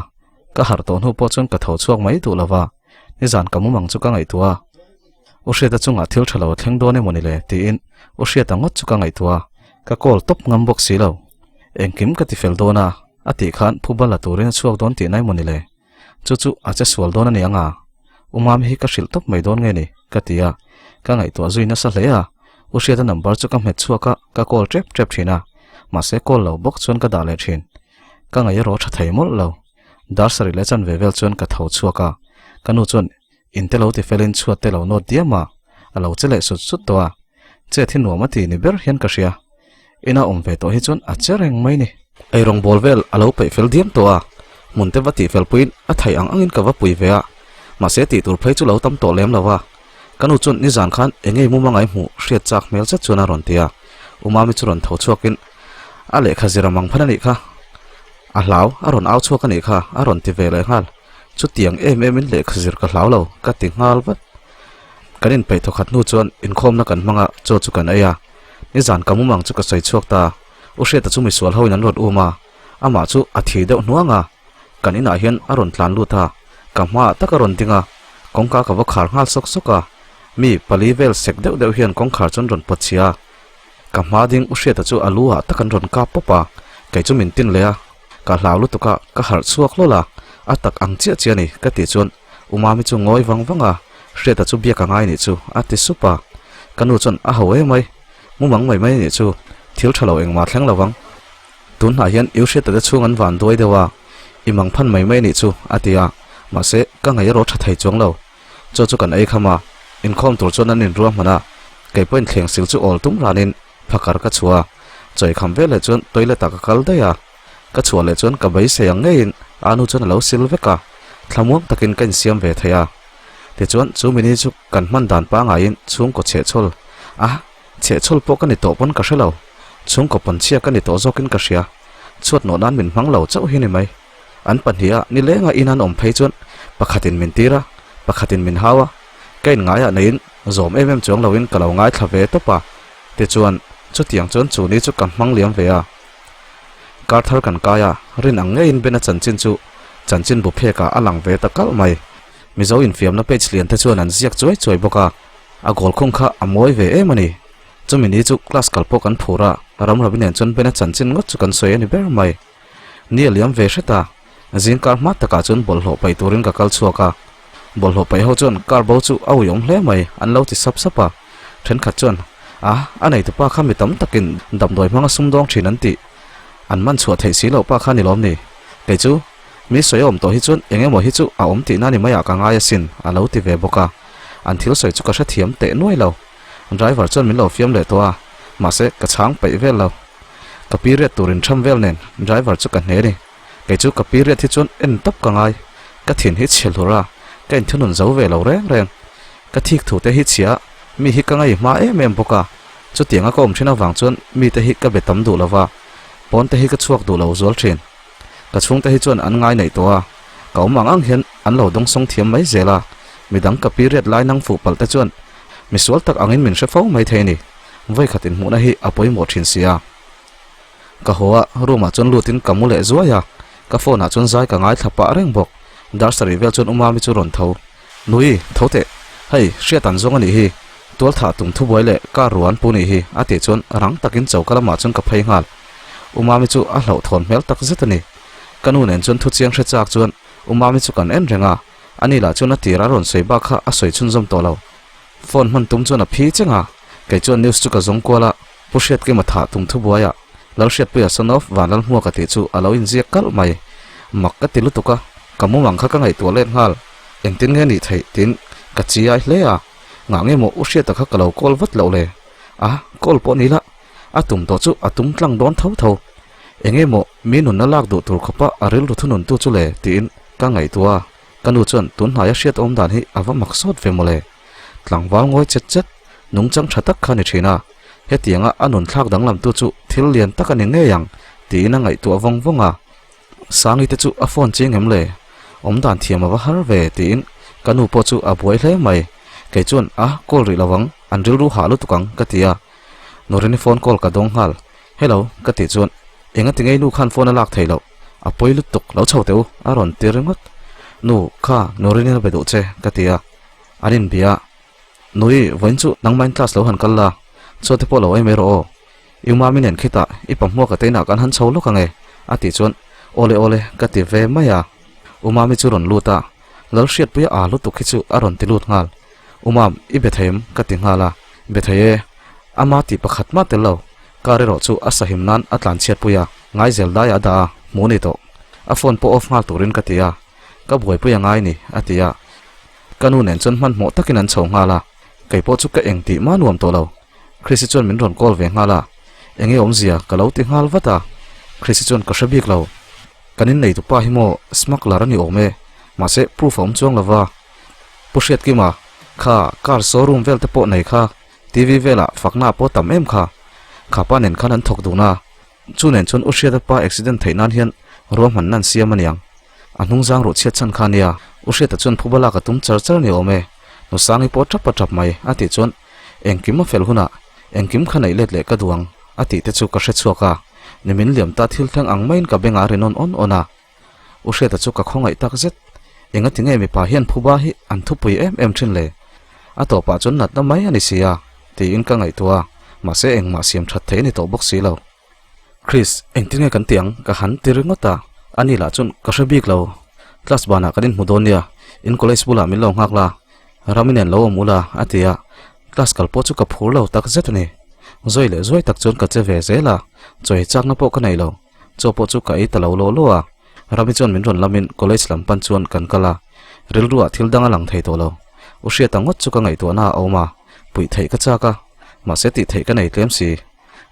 ka harh tawh hnu pawh chuan ka tho chhuak mai duh lo va, nizan ka mumang chu ka ngaihtuah a. U Hriata chungah thil tha lo a thleng dawn emawni le tiin U Hriata ngawt chu ka ngaihtuah a, ka call tawp ngam bawk si lo. Engkim ka ti fel dawn a, a tih khan phuba la turin a chhuak dawn tihna emawni le? Chu chu a che sual dawn a ni ang a, U Mami hi ka hrilh tawp mai dawn nge ni? ka ti a, ka ngaihtuah zui nasa hle a, U Hriata number chu ka hmet chhuak a, ka call tep tep thin a, mahse call lo bawk chuan ka dah leh thin. Ka ngaih erawh tha thei mawlh lo. Dar sarih leh chanve vel chuan ka tho chhuak a, ka nu chuan In te lo ti felin chhuat te lo nawt diam a, a lo che leh sut sut tawh a, chet hi nuam a ti ni ber hian ka hria. Ina awm ve tawh hi chuan a che reng mai ni. Eirawng bawl vel a lo peih fel diam tawh a, hmun te va tih fel puiin a theih ang angin ka va pui ve a, mahse tih tur phei chu lo tam tawh lem lo a. Ka nu chuan nizan khan eng nge mum a ngaihmuh hriat chak hmel zet chuan a rawn ti a, U Mami chu rawn tho chhuakin a lehkha zir a mang phan a nih kha, a hlau a rawn au chhuak a nih kha a rawn ti ve leh nghal. Chutiang em em in lehkha zir ka hlau lo, ka ti nghal vat. Kan inpeih thawkhat hnu chuan inkhawmna kan hmang a, chaw chu kan ei a. Nizan ka mumang chu ka sawi chhuak ta. U Hriata chu misual ho in an rawn um a, amah chu a thi deuh hnuang a. Kan inah hian a rawn tlan lut a, ka hmaah tak a rawn ding a, kawngka ka va khar nghal sawk sawk a. Mi pali vel sek deuh deuh hian kawngkhar chu an rawn pawt chhia a. Ka hma ding U Hriata chu a lu ah tak an rawn kap pawp a, kei chu min tin leh a. Ka hlau lutuk a, ka harh chhuak hlawl a, a tak ang chiah chiah a ni, ka tih chuan U Mami chu ngawi vang vang a, Hriata chu biak a ngai nih chu, a ti sup a. Ka nu chuan a ho em mai, mumang mai mai a nih chu, thil tha lo engmah thleng lo vang. Tun hnah hian U Hriata te chhung an van duai deuh a, i mang phan mai mai a nih chu, a ti a, mahse ka ngaih erawh tha thei chuang lo. Chaw chu kan ei kham a, inkhawm tur chuan an inruahman a, kei pawhin thleng sil chu awl tum ranin phakar ka chhuah a, chaw ei kham veleh chuan toilet ah ka kal daih a, ka chhuah leh chuan ka beisei ang ngeiin a nu chuan a lo sil vek a, thlamuang takin ka insiam ve thei a. Tichuan chu mini chu kan hman dan pangaiin chhungkaw chhehchhawl a, chhehchhawl pawh ka ni tawh pawn ka hre lo, chhungkaw pawnchhia ka ni tawh zawkin ka hria, chhuat nawh nan min hmang lo chauh hi ni mai. An pahniha nilenga in an awm phei chuan pakhatin min tir a, pakhatin min hau a, ka inngaiah neiin zawm em em chuang loin ka lo ngaithla ve tawp a, tichuan chutiang chuan chu ni chu ka hmang liam ve a. Kar thar kan kai a, rin ang ngeiin Bena chanchin chu chanchin bu phekah a lang ve ta kalh mai. Mizo infiamna page lian te chuan an ziak chuai chuai bawk a, a goal khung kha a mawi ve em a ni. Chumi ni chu class kal pawh kan phur a, Ramrabi nen chuan Bena chanchin ngawt chu kan sawi a ni ber mai. Ni a liam ve hret a, zingkar hma takah chuan bawlhhlawh paih turin ka kal chhuak a. Bawlhhlawh paih ho chuan car bo chu a uiawm hle mai an lo ti sap sap a. Thenkhat chuan, A, a neitupa kha mi tam takin damdawi hmanga sumdawng thin an tih. An man chhuah theih si loh pa kha ni lawm ni? Kei chu, mi sawi a awm tawh hi chuan eng emaw hi chu a awm tihna ni maiah ka ngai asin a lo ti ve bawk a. An thil sawi chu ka hrethiam teh nuai lo. Driver chuan min lo fiam leh tawh a, mahse ka chhang peih vel lo. Ka period tur intham vel nen driver chu ka hne ni. Kei chu ka period hi chuan en tawp ka ngai. Ka thin hi chhe hlur a, ka inthunun zo ve lo reng reng. Ka thik thu te hi chhia a, mi hi ka ngaihma em em bawk a. Chutianga ka awm thin avang chuan mi te hi ka be tam duh lo va, pawn te hi ka chhuak duh lo zual thin. Ka chhungte hi chuan an ngai neih tawh a, ka awm ang ang hian an lo dawngsawng thiam mai zel a. Midang ka period lai nang fuh palh te chuan misual tak angin min hre fo mai thei a ni. Vawikhat inhmuhna hi a pawimawh thin si a. Ka haw a, room ah chuan lutin ka mu leh zuai a, ka phone ah chuan zai ka ngaithla pah reng bawk. Dar sarih vel chuan Umami chu rawn tho. Nui, tho teh. Hei, hriat an zawng a nih hi. Tual thah tum thubuai leh car ruah an pu nih hi, a tih chuan rang takin choka lamah chuan ka phei nghal. Umami chu a hlauhthawn hmel tak zet a ni. Ka nu nen chuan thuchiang hre chak chuan Umami chu kan en reng a, ani lah chuan a tir a rawn sawi bak kha a sawi chhunzawm tawh lo. Phone hman tum chuan a phi cheng a, kei chuan news chu ka zawng kual a, Pu Hriatkima thah tum thubuaiah. Lalhriatpuia son of Vanlalhmuaka tih chu a lo inziak kalh mai. Mak ka ti lutuk a, ka mumang kha ka ngaihtuah let nghal. Engtin nge nih theih tiin ka chiai hle a, ngah nge maw u Hriata kha ka lo call vat loh le? A, call pawh ni la, a tum tawh chu a tum tlang dawn tho tho. Enge maw mi nunna lak duh tur khawpa a rilru thununtu chu le tiin ka ngaihtuah a, ka nu chuan tun hnaia hriat awm dan hi a va mak sawt ve maw le. Tlangval ngawi chet chet, nungchang tha tak kha ni thin a, hetianga a nun thlak danglamtu chu thil lian tak a ni ngei ang tiin a ngaihtuah vawng vawng a. Sangi te chu a phone ching em le? Awm dan thiam a va har ve tiin ka nu pawh chu a buai hle mai. Kei chuan a call rih lo ang, an rilru hah lutuk ang ka ti a. Norini phone call ka dawng nghal. Hello ka tih chuan enga ti ngei nu khan phone a lak theih loh, a pawi lutuk lo chho teh u a rawn ti ringawt. Nu kha Norini a be duh che ka ti a, an inbia a. Nui vawiin chu nangmahin class lo han kal la, chaw te pawh lo ei mai rawh aw. I mami nen khitah i pahmuak a teinah kan han chho lawk ange a tih chuan awle awle ka ti ve mai a. U mami chu rawn lut a, Lalhriatpuia aa lutuk hi chu a rawn ti lut nghal. U mam, i be thei em? ka ti nghal a. Be thei e. Ama tih pakhat mah tel lo. Car erawh chu a sahim nan a tlan chhiatpui a, ngaizel daiah a dah a, hmuh ni tawh. A phone pawh off nghal turin ka ti a. Ka buaipui a ngai ni, a ti a. Ka nu nen chuan hmanhmawh takin an chho nghal a, kei pawh chu ka eng tih mah nuam tawh lo. Chrissy chuan min rawn call ve nghal a, enge awmzia ka lo ti nghal vat a, Chrissy chuan ka hre bik lo. Kan innei tupa hi maw smuggler a ni awm e, mahse proof a awm chuang lova. Pu Hriatkima, kha car showroom vel te pawh nei kha, TV velah fakna pawh tam em kha. Khapa nen khan an thawk dun a, Chu nen chuan U Hriata pa accident theih nan hian ruahmanna an siam a niang. A hnung zang ruh chhiat chhan kha nia, U Hriata chuan phuba lak a tum char char ni awm e. Nu Sangi pawh tap a tap mai, a tih chuan engkim a fel hunah engkim kha neih let leh ka duh ang, a tih te chu ka hre chhuak a. Nimin liam ta thil thleng ang maiin ka bengah a ri nawn awn awn a. U Hriata chu ka khawngaih tak zet. Engati nge mipa hian phuba hi an thupui em em thin le? A tawpah chuan natna mai a ni si a, tiin ka ngaihtuah a, mahse engmah siam that thei a ni tawh bawk si lo. Chris, engtin nge kan ti ang? Ka han ti ringawt a, ani lah chuan ka hre bik lo. Class banah kan inhmu dawn nia, in college bulah min lo nghak la, Rami nen lo awm ula, a ti a, class kal pawh chu ka phur lo tak zet a ni. Zawi leh zuai tak chuan ka che ve zel a, chawi chakna pawh ka nei lo. Chaw pawh chu ka ei ta lo lawh lawh a, Rami chuan min rawn lamin college lam pan chuan kan kal a, rilruah thil dang a lang thei tawh lo. U Hriata ngawt chu ka ngaihtuahna a awm a, puih theih ka chak a, mahse tih theih ka nei tlem si.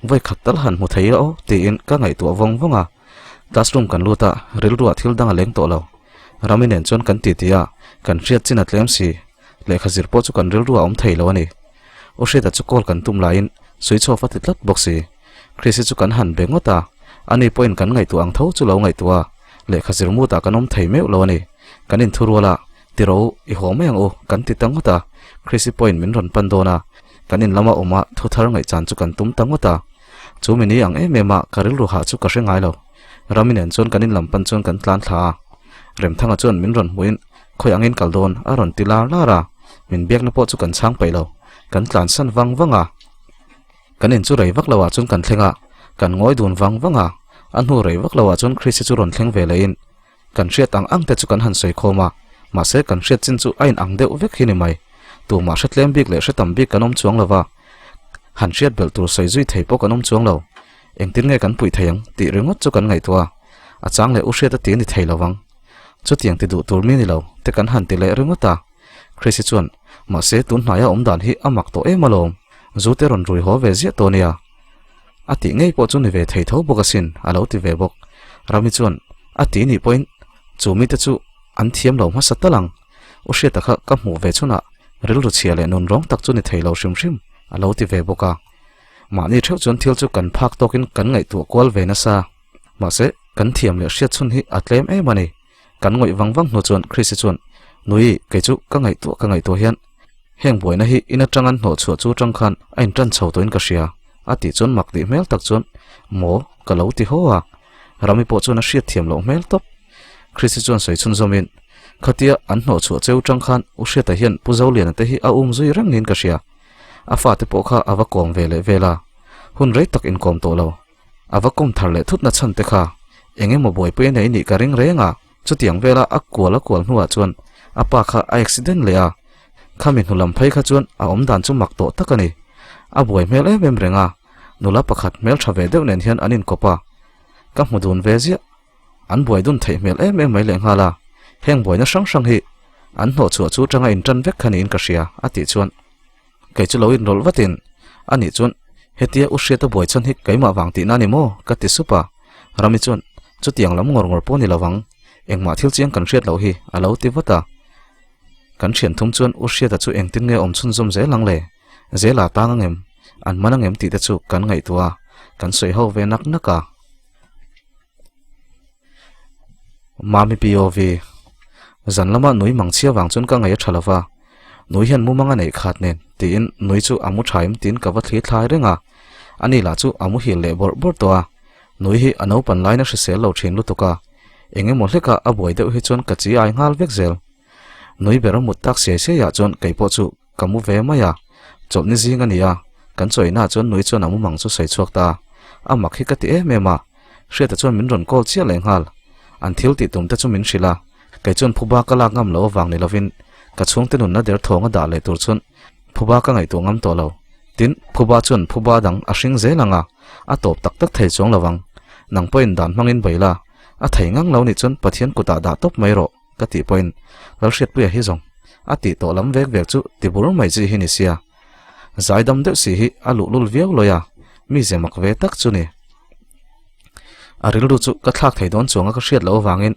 Vawi khat tal han hmu thei ila aw tiin ka ngaihtuah vawng vawng a. Classroom kan lut a, rilruah thil dang a leng tawh lo. Rami nen chuan kan titi a, kan hriat chin a tlem si. Lehkha zir pawh chu kan rilruah a awm thei lo a ni. U Hriata chu call kan tum laiin switch off a ti tlat bawk si. Chrissy chu kan han be ngawt a, ani pawhin kan ngaihtuah ang tho chu lo ngaihtuah a, lehkha zir mutah kan awm thei meuh lo a ni. Kan inthurual a, ti ro u, i haw mai ang u, kan ti ta ngawt a, Chrissy pawhin min rawn pan dawn a, kan in lama awma thu thar ngaihchan chu kan tum ta ngawt a. Chu mi ni ang em em a, ka rilru hah chu ka hre ngai lo. Rami nen chuan kan in lam pan chuan kan tlan thla a, Remthanga chuan min rawn hmuhin khawi angin kal dawn a rawn ti lar lar a, min biakna pawh chu kan chhang peih lo, kan tlansan vang vang a. Kan in chu rei vak lo ah chuan kan thleng a, kan ngawi dun vang vang a, a hnu rei vak lo ah chuan Chrissy chu rawn thleng ve leh in kan hriat ang ang te chu kan han sawi khawm a, mahse kan hriat chin chu a in ang deuh vek hi ni mai, tumah hre tlem bik leh hre tam bik kan awm chuang lo va, han hriat belh tur sawi zui thei pawh kan awm chuang lo, engtin nge kan puih thei ang tih ringawt chu kan ngaihtuah a, a chang leh u hriat a ti a ni thei lo vang, chutiang ti duh tur mi ni lo te kan han ti leh ringawt a. Chrissy chuan, Mahse, tun hnaia awm dan hi a mak tawh em alawm, zu te rawn rui haw ve ziah tawh nia. A tih ngei pawh chu ni ve thei tho bawk asin, a lo ti ve bawk. Rami chuan, A ti nih pawhin chu mite chu an thiam lo hmasa tal ang. U Hriata kha ka hmuh ve chhunah rilru chhia leh nun rawng tak chu ni thei lo hrim hrim, a lo ti ve bawk a. Mahni theuh chuan thil chu kan phak tawkin kan ngaihtuah kual ve nasa. Mahse, kan thiam leh hriat chhun hi a tlem em a ni. Kan ngawih vang vang hnu chuan Chrissy chuan, Nui, kei chu ka ngaihtuah ka ngaihtuah hian heng buaina hi in atang an hnawh chhuah chu atang khan a intan chho tawhin ka hria, a tih chuan mak tih hmel tak chuan, Maw? ka lo ti haw a. Rami pawh chuan a hriat thiam loh hmel tawp. Chrissy chuan sawi chhunzawmin, Khatia an hnawh chhuah cheu atang khan U Hriata hian Pu Zoliana te hi a um zui reng niin ka hria. A fate pawh kha a va kawm ve leh vel a. Hun rei tak inkawm tawh lo. A va kawm thar leh thutna chhan te kha eng emaw buaipui a nei nih ka ring reng a, chutiang vela a kual a kual hnuah chuan a pa kha a accident leh a, khami hnu lam phei kha chuan a awm dan chu mak tawh tak a ni. A buai hmel em em reng a, Nula pakhat hmeltha ve deuh nen hian an inkawp a, ka hmu dun ve ziah. An buai dun theih hmel em em mai lehnghal a, heng buaina hrang hrang hi an hnawhchhuah chu tanga intan vek kha niin ka hria, a tih chuan kei chu lo inrawlh vatin, A nih chuan hetia u Hriata buai chhan hi keimah vang tihna a ni maw? ka ti sup a, Rami chuan chutiang lam ngawr ngawr pawh ni lovang, engmah thil chiang kan hriat loh hi, a lo ti vat a. Kan thian thum chuan u Hriata chu engtin nge awm chhunzawm zel ang le? Zela tang angem? An man angem tih te chu kan ngaihtuah a, kan sawi ho ve nak nak a. Mami POV, Zan lama nui mang chhia vang chuan ka ngaih a tha lova, nui hian mumang a neih khat nen tiin nui chu a mu tha em tiin ka va thli thlai reng a, ani lah chu a muhil leh bawrh bawrh tawh a, nui hi a naupan lain a hrisel lo thin lutuk a, eng emaw hleka a buai deuh hi chuan ka chi ai nghal vek zel. Nui ber a mut tak siai siai ah chuan kei pawh chu ka mu ve mai a, chawlhni zing a ni a, kan chawihna ah chuan nui chuan a mu mang chu sawi chhuak ta a, a mak hi ka ti em em a, Hriata chuan min rawn call chiah leh nghal, an thil tih tum te chu min hrilh a, kei chuan phuba ka lak ngam loh avang ni lovin ka chhungte nunna der thawng a dah leh tur chuan phuba ka ngaihtuah ngam tawh lo, tin phuba chuan phuba dang a hring zel ang a, a tawp tak tak thei chuang lo ang, nang pawhin dan hmangin bei la, a thei ngang lo nih chuan Pathian kutah dah tawp mai rawh. Ka tih pawhin Lalhriatpuia hi zawng a tih tawh lam vek vek chu ti bur mai chi hi ni sia. Zaidam deuh si hi a luhlul viau lawi a, mi ze mak ve tak chu ni. A rilru chu ka thlak thei dawn chuanga ka hriat loh avangin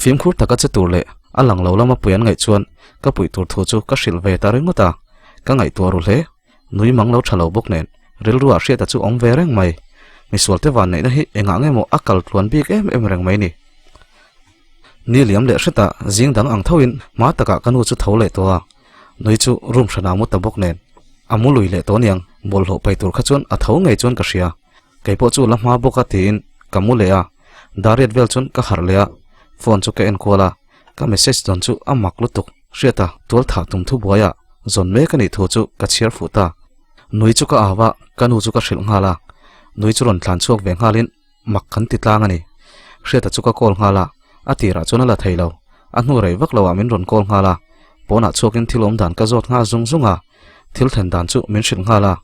fimkhur taka che tur leh a lang lo lama pui an ngaih chuan ka puih tur thu chu ka hrilh ve ta ringawt a, ka ngaihtuah ru hle. Nui mang lo tha lo bawk nen rilruah hriata chu awm ve reng mai. Misualte vanneihna hi engah nge maw a kal tluan bik em em reng mai ni. Ni liam leh hretah zing dang ang thoin hma takah ka nu chu tho leh tawh a, nui chu room hranah mu ta bawk nen a mu lui leh tawh aniang, bawlhhlawh pai tur kha chuan a tho ngei chuan ka hria. Kei pawh chu la hma bawk a tiin ka mu leh a, dariat vel chuan ka harh leh a, phone chu ka en kual a, ka message dawn chu a mak lutuk. Hriata tual thah tum thu buaiah zawn mek a nih thu chu ka chhiar fuh ta. Nui chu ka au a, ka nu chu ka hrilh nghal a, nui chu rawn tlan chhuak ve nghalin Mak kan ti tlang a ni. Hriata chu ka call nghal a, a tirah chuan a la thei lo. A hnu rei vak loah min rawn call nghal a, pawnah chhuakin thil awm dan ka zawt nghal zung zung a. Thil thlen dan chu min hrilh nghal a,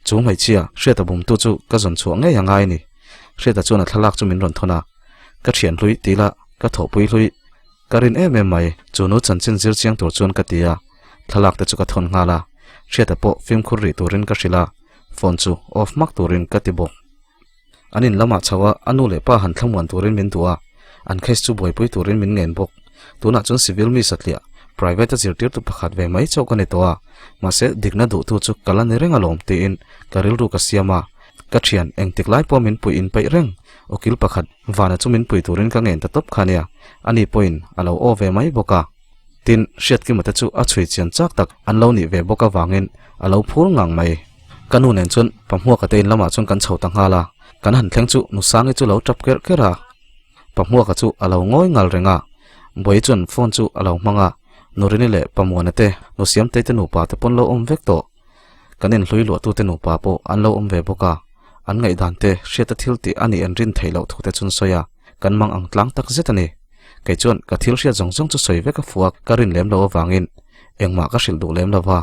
chu hmeichhia Hriata bumtu chu ka zawn chhuah ngei a ngai a ni. Hriata chuan a thlalak chu min rawn thawn a, ka thian hlui ti la, ka thawhpui hlui ka rin em em mai, chu nu chanchin zir chiang tur chuan ka ti a, thlalak te chu ka thawn nghal a. Hriata pawh fimkhur rih turin ka hrilh a, phone chu off hmak turin ka ti bawk. An in lamah chho a, a nu leh pa han thlamuan turin min duh a, an case chu buaipui turin min ngen bawk. Tunah chuan civil mi satliah, private a zirtirtu pakhat ve mai chauh ka ni tawh a, mahse dikna duhtu chu ka la ni reng alawm tiin ka rilru ka siam a, ka thian engtik lai pawh min puih in peih reng, ukil pakhat Vana chu min pui turin ka ngen ta tawp kha nia, ani pawhin a lo aw ve mai bawk a. Tin, Hriatkima te chu a chhui chian chak tak an lo nih ve bawk avangin a lo phur ngang mai. Ka nu nen chuan Pahmuaka te in lamah chuan kan chho ta nghal a, kan han thleng chu Nusangi chu lo tap kerh kerh a. Pahmuaka chu a lo ngawi ngal reng a, Bawihi chuan phone chu a lo hmang a, Nurini leh Pamuana te, Nusiamtei te nupa te pawn lo awm vek tawh. Kan inhlui luahtute nupa pawh an lo awm ve bawk a, an ngaihdan te hriata thil tih a nih an rin theih loh thu te chuan sawi a, kan mang ang tlang tak zet a ni. Kei chuan ka thil hriat zawng zawng chu sawi vek a fuak ka rin lem loh avangin engmah ka hrilh duh lem lo va,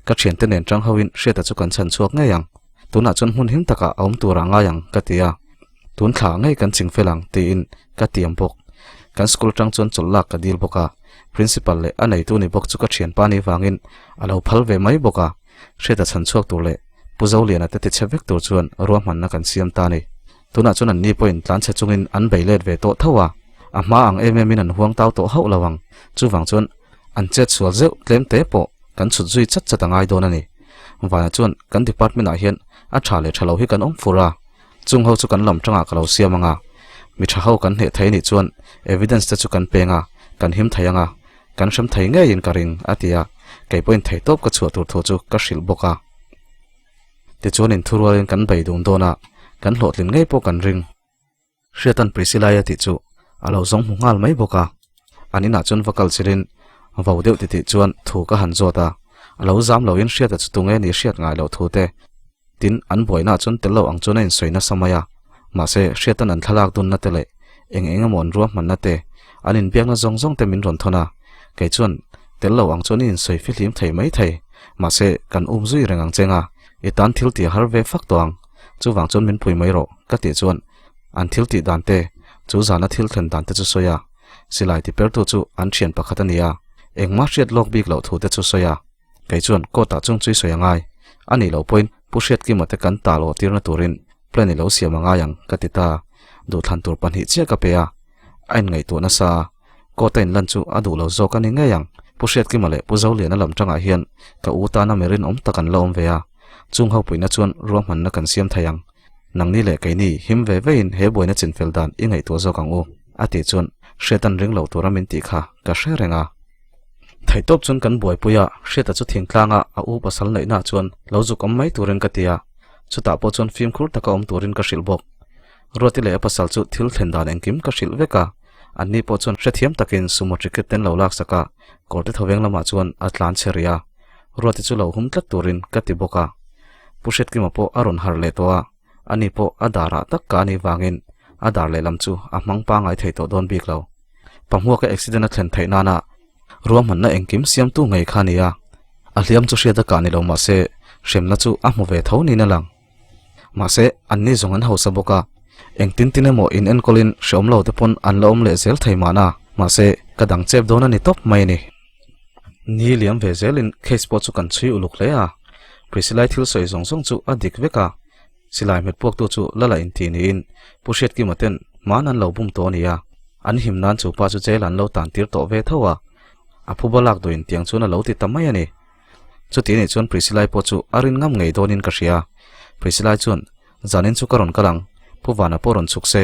ka thiante nen tang hoin hriata chu kan chhan chhuak ngei ang, tunah chuan hmun him takah a awm turah ngai ang ka ti a, tun thla ngei kan ching fel ang tiin ka tiam bawk. Kan school atang chuan chawlh lak ka dil bawk a, principal leh a neitu ni bawk chu ka thianpa ni vangin a lo phal ve mai bawk a, hriata chhan chhuak tur leh Pu Zoliana te tichhe vek tur chuan ruahmanna kan siam ta a ni. Tunah chuan anni pawhin tlanchhe chungin an bei let ve tawh tho a, a hma ang em emin an huang tau tawh hauh lo ang. Chuvang chuan an chet sual zeuh tlem te pawh kan chhut zui chat chat a ngai dawn a ni. Vana chuan kan department ah hian a tha leh tha lo hi kan awm fur a, chung ho chu kan lam tangah ka lo siam ang a, mi tha ho kan hneh thei anih chuan evidence te chu kan peng a, kan him thei ang a, kan hrem thei ngeiin ka ring, a ti a, kei pawhin theihtawp ka chhuah tur thu chu ka hrilh bawk a. Tichuan inthurualin kan bei dun dawn a, kan hlawhtlin ngei pawh kan ring. Hriatan Priscilla-i a tih chu a lo zawng hmu nghal mai bawk a. An inah chuan va kal chilhin vo deuh titih chuan thu ka han zawt a, a lo zam loin Hriata chu tunge ni hriat ngai loh thu te. Tin, an buainaah chuan tel lo ang chuan a insawi nasa mai a, mahse Hriatan an thlalak dunna te leh eng eng emaw an ruahmanna te, an inbiakna zawng zawng te min rawn thawn a, kei chuan tel lo ang chuan i insawi fihlim thei mai thei, mahse kan um zui reng ang cheng a, i tan thil tih a har ve fak tawh ang. Chuvang chuan min pui mai rawh ka tih chuan an thil tih dan te, chu zana thil thlen dan te chu sawi a. Silai ti pertu chu an thian pakhat a ni a, engmah hriat lawk bik loh thu te chu sawi a. Kei chuan court ah chung chui sawi a ngai. A nih loh pawhin Pu Hriatkima te kan tal aw tirna turin plan i lo siam a ngai ang ka ti ta. Duhthlan tur pahnih chiah ka pe a, a inngaihtuah nasa a. Court a inlan chu a duh lo zawk a ni ngei ang. Pu Hriatkima leh Pu Zoliana lam tangah hian ka u tana mi rinawm tak an la awm ve a, chung ho puihna chuan ruahmanna kan siam thei ang. Nangni leh keini him ve vein he buaina chinfel dan i ngaihtuah zawk ang u, a tih chuan Hriatan ring lo tura min tih kha ka hre reng a. Theihtawp chuan kan buaipui a, Hriata chu thingtlanga a u pasal neihnaah chuan lo zuk awm mai turin ka ti a, chutah pawh chuan fimkhur taka awm turin ka hrilh bawk. Ruati leh a pasal chu thil thlen dan engkim ka hrilh vek a, anni pawh chuan hrethiam takin sumo ticket ten lo laksak a, kawrte thawveng lamah chuan a tlan chhe rih a, Ruati chu lo hum tlat turin ka ti bawk a. Pu Hriatkima pawh a rawn harh leh tawh a, ani pawh a darah tak ka anih vangin a dar lehlam chu a hmang pangngai thei tawh dawn bik lo. Pahmuaka accident a thlen theih nana ruahmanna engkim siamtu ngei kha a ni a, a hliam chu hriat a kah ni lo mahse hremna chu a hmu ve tho niin a lang. Mahse, anni zawng an hausa bawk a, engtin tin emaw in enkawlin hreawm lo te pawn an la awm leh zel thei mahna, mahse ka dang chep dawn a ni tawp mai a ni. Ni liam ve zelin case pawh chu kan chhui uluk hle a, Priscilla-i thil sawi zawng zawng chu a dik vek a, silai hmet puaktu chu Lala inti niin Pu Hriatkima ten hmaan an lo bum tawh a ni a, an him nan chu pa chu jail an lo tan tir tawh ve tho a, a phuba lak duhin tiang chuan a lo ti ta mai a ni. Chuti anih chuan Priscilla-i pawh chu a rin ngam ngei dawnin ka hria. Priscilla-i chuan, Zanin chu ka rawn kal ang, Pu Vana pawh rawn chhuk se,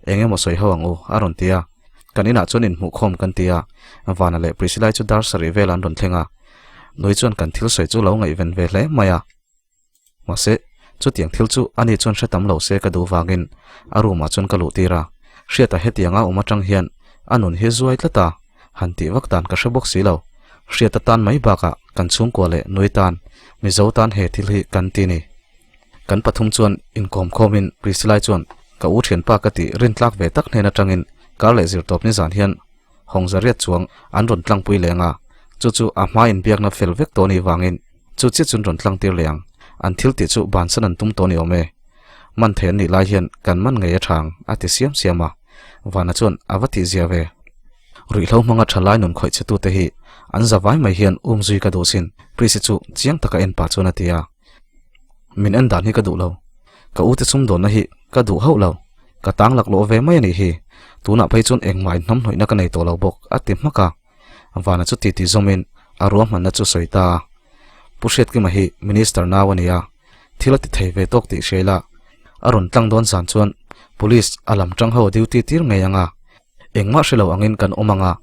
eng emaw sawi ho ang u, a rawn ti a. Kan inah chuan inhmuhkhawm kan ti a, Vana leh Priscilla-i chu dar sarih velah an rawn thleng a. Nui chuan kan thil sawi chu lo ngaihven ve hle mai a. Mahse, chutiang thil chu ani chuan hre tam lo se ka duh vangin a room ah chuan ka luh tir a, Hriata hetianga awm atang hian a nun hi zuai tlat a, han tih vak dan ka hre bawk si lo. Hriata tan mai bakah kan chhungkua leh nui tan, Mizo tan he thil hi kan ti ni. Kan pathum chuan inkawm khawmin Priscilla-i chuan ka u thianpa ka tih rintlak ve tak hnen atangin kar leh zirtawp nizan hian hawng zariat chuang an rawn tlangpui leng a, chu chu a hma inbiakna fel vek tawh ni vangin chu chiah chuan rawn tlangtir leh ang. An thil tih chu bansan an tum tawh ni awm e. Man thei an nih lai hian kan man ngei a thang a ti siam siam a, Vana chuan a va tih zia ve. Ruihhlo hmanga tha lai nun khawih che tute hi an za vai mai hian um zui ka duh sin, Prisi chu chiang taka en pah chuan a ti a. Min en dan hi ka duh lo. Ka ute sumdawnna hi ka duh hauh lo. Ka tang laklawh ve mai a nih hi. Tunah phei chuan engmah inhnamhnawihna ka nei tawh lo bawk, a ti hmak a. Vana chu titi zawmin a ruahmanna chu sawi ta a. Pu Hriatkima hi Minister nau a ni a, thil a ti thei ve tawk tih hria ila a rawn tlang dawn zan chuan Police a lam tang ho duty tir ngei ang a, engmah hre lo angin kan awm ang a.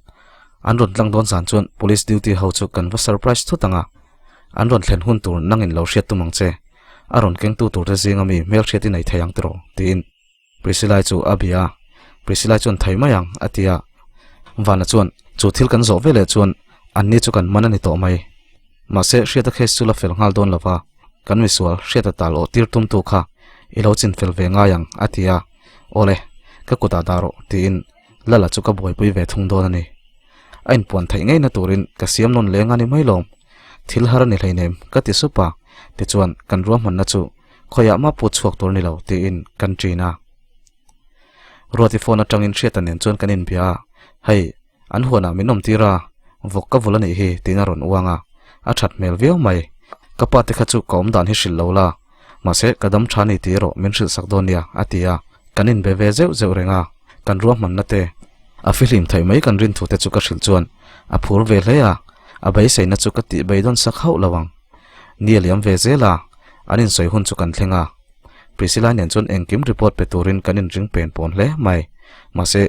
An rawn tlang dawn zan chuan Police duty ho chu kan va surprise thut ang a, an rawn thlen hun tur nangin lo hriat tum ang che, a rawn kengtu turte zinga mi hmelhriat i nei thei ang tiraw? tiin. Priscilla chu a bia a, Priscilla chuan thei mai ang a ti a. Vana chuan chu thil kan zawh veleh chuan anni chu kan man a ni tawh mai. Mahse Hriata case chu la fel nghal dawn lova, kan misual Hriata tal awh tir tumtu kha i lo chin fel ve ngai ang a ti a. Awle, ka kutah dah rawh tiin Lala chu ka buaipui ve thung dawn a ni. A inpuan theih ngeina turin ka siam nawn leng a ni mai lawm. Thil har a ni hleinem ka ti sup a, tichuan kan ruahmanna chu Khawiah mah put chhuak tur ni lo tiin kan ṭin a. Ruati phone aṭangin Hriata nen chuan kan inbia a, Hei, an huanah min awm tir a, vawk ka vul a nih hi tiin a rawn uang a, a ṭhat hmel viau mai. Ka pa te kha chu ka awm dan hi hrilh lo la, mahse ka dam ṭha ni tih erawh min hrilh sak dawn nia a ti a, kan inbe ve zeuh zeuh reng a, kan ruahmanna te a fihlim theih mai kan rin thu te chu ka hrilh chuan a phur ve hle a, a beiseina chu ka tih beidawn sak hauh lo ang. Ni a liam ve zel a, an insawi hun chu kan thleng a. Priscilla nen chuan engkim report pe turin kan inring pen pawn hle mai. Mahse,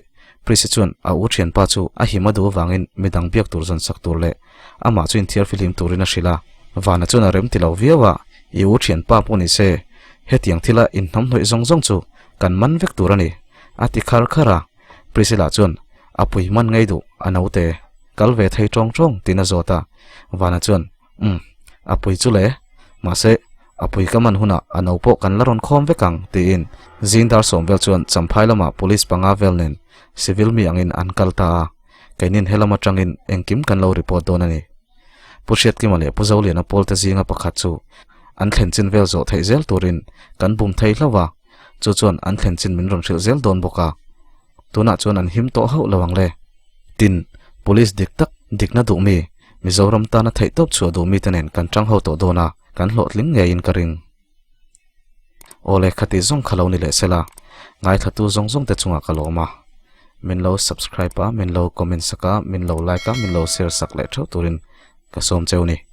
Prissy chuan a u thianpa chu a him a duh avangin midang biak tur zawn sak tur leh amah chu inthiar fihlim turin a hrilh a. Vana chuan a rem ti lo viau a, I u thianpa pawh ni se, hetiang thila inhnamhnawih zawng zawng chu kan man vek tur a ni, a ti khar khar a. Priscilla chuan a pui man ngei duh a naute kal ve thei tawng tawng tiin a zawt a. Vana chuan Umm, a pui chu le. Mahse, a pui ka man hunah a no pawh kan la rawn khawm vek ang, tiin Zingdar Sawmvel chuan Champhai lamah Police panga vel nen civil mi angin an kal ta a, keinin helam atangin engkim kan lo report dawn a ni. Pu Hriatkima leh Pu Zoliana pawlte zinga pakhat chu An thlen chin vel zawh theih zel turin kan bum thei hlauh a, chu chuan an thlen chin min rawn hrilh zel dawn bawk a. Tunah chuan an him tawh hauh lo ang le. Tin, Police dik tak, dikna duh mi, Mizoram tana theihtawp chhuah duh mite nen kan tang ho tawh dawn a, kan hlawhtling ngeiin ka ring. Awle, khati zawng kha lo ni leh sela, ngaithlatu zawng zawng te chungah ka lawm a. Min lo subscribe a, min lo comment sak a, min lo like a, min lo share sak leh theuh turin ka sawm cheu ni.